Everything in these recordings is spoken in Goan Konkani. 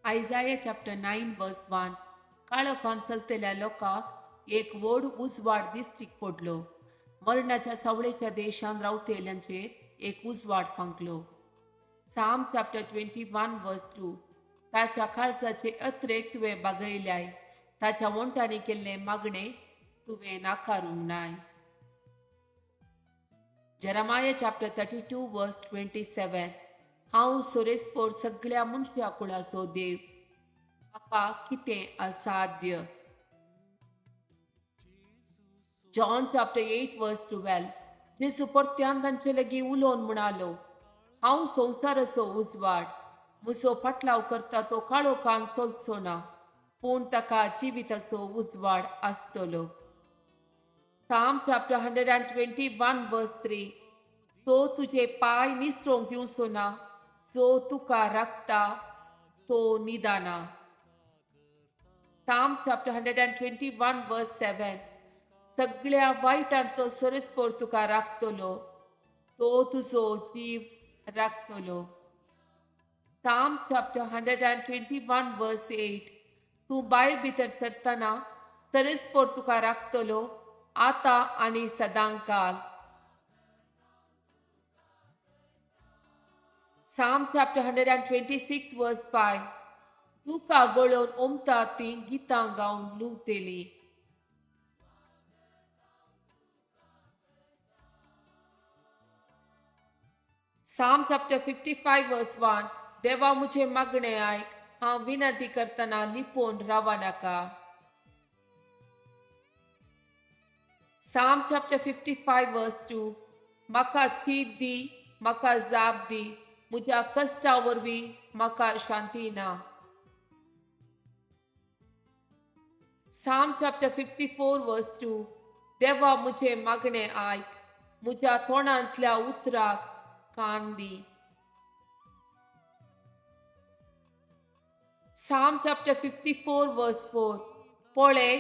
Isaiah chapter 9 verse 1. काळोखान चलतल्या लोकांक एक व्हड उजवाड दिश्टीक पडलो. मरणाच्या सावळेच्या देशान रावतेल्यांचेर एक उजवाड फांकलो. Psalm chapter 21 verse 2. ताच्या काळजाचे अत्रेक तुवें बागयल्याय, ताच्या वोंठांनी केल्ले मागणे तुवें नाकारूंक नाय. Jeremiah chapter 32 verse 27. हांव सोरेस्पोर सगळ्या मनशा कुळाचो देव, म्हाका कितें असाध्य? John chapter 8 verse 12. जेजू परत्यान तांचे लागीं उलोवन म्हणालो, हांव संवसाराचो उजवाड. म्हजो फाटलाव करता तो काळोखान चलचो ना, पूण ताका जिविताचो उजवाड आसतलो. Psalm chapter 121 verse 3. तो तुजे पांय निसरोंक दिवचो ना, जो तुका राखता तो निदाना. Psalm chapter 121 verse 7. सगळ्या वायटांचो सरस्पोर तुका राखतलो, तो तुजो जीव राखतलो. Psalm chapter 121 verse 8. तूं भायर भितर सरतना सरस्पोर तुका राखतलो, आतां आनी सदांकाल. Psalm chapter 126 verse 5. तुका गळोवन ओमता ती गितां गावन लुवतेली. Psalm chapter 55 verse 1. देवा म्हजें मागणें आयक, हांव विनंती करतना लिपोवन रावा नाका. Psalm chapter 55 verse 2. म्हाका चीत दी, म्हाका जाप दी, म्हज्या कश्टा वरवीं म्हाका शांती ना. Psalm chapter 54 verse 2. देवा म्हजें मागणें आयक, म्हज्या तोंडांतल्या उतराक कान दी. Psalm chapter 54 verse 4. पळय,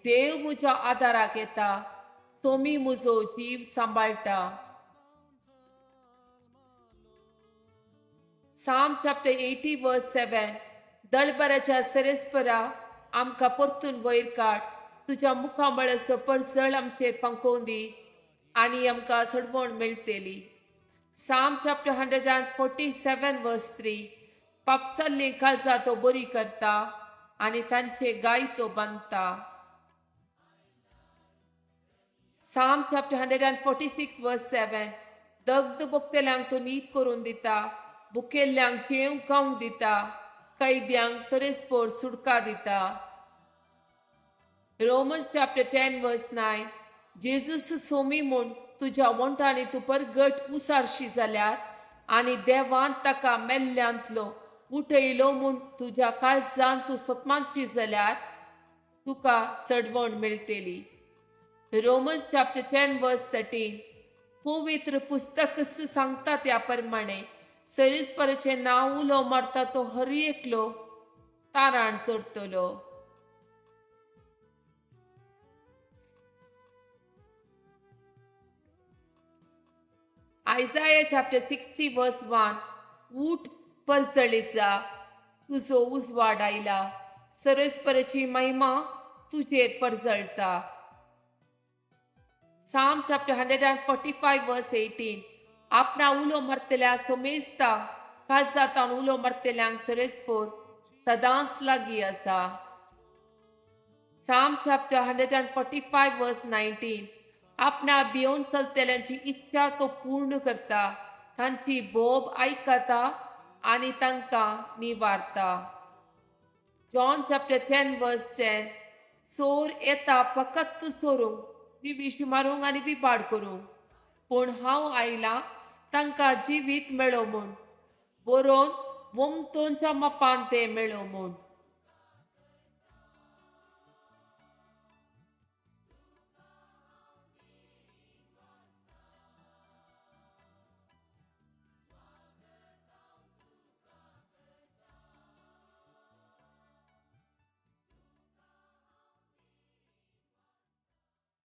देव म्हज्या आदाराक येता, सोमी म्हजो जीव सांबाळटा. Psalm chapter 80 verse 7. दळबराच्या सरेस्परा आमकां परतून वयर काड, तुज्या मुखामळाचो परजळ आमचेर फांकोवन दी आनी आमकां सोडवण मेळटली. Psalm chapter 147 verse 3. पापसल्ली काळजां तो बरी करता आनी तांचे गाय तो बांदता. Psalm chapter 146 verse 7. दग्ध भोगतेल्यांक तो नीत करून दिता, भुकेल्ल्यांक जेवंक खावंक दिता, कैद्यांक सरेस्पोर सुटका दिता. Romans chapter 10 verse 9. Jesus Somi म्हूण तुज्या वोंठांनी तूं परगट उसारशी जाल्यार आनी देवान ताका मेल्ल्यांतलो उठयलो म्हूण तुज्या काळजान तूं सतमानशी जाल्यार तुका सडवण मेळटली. Romans chapter 10 verse 13. पवित्र पुस्तक सांगता त्या प्रमाणे सरीस्पराचें नांव उलो मारता तो हर एकलो ताराण सोडतलो. Isaiah chapter 60 verse 1. ऊठ परजळीत जा, तुजो उजवाड आयला, सरस्पराची महिमा तुजेर परजळटा. Psalm chapter 145 verse 18. आपणा उलो मारतल्या सोमेस्ता काळजांतावन उलो मारतल्यांक सरस्पोर सदांच लागीं आसा. Psalm chapter 145 verse 19. आपणा भियोन चलतल्यांची इच्छा तो पूर्ण करता, तांची बोब आयकता आनी तांकां निवारता. John chapter 10 verse 10. चोर येता फकत चोरूंक, जिवीश मारूंक आनी बिबाड करूंक, पूण हांव आयलां तांकां जिवीत मेळो म्हूण, बरोवन वमतोनच्या मापान तें मेळो म्हूण.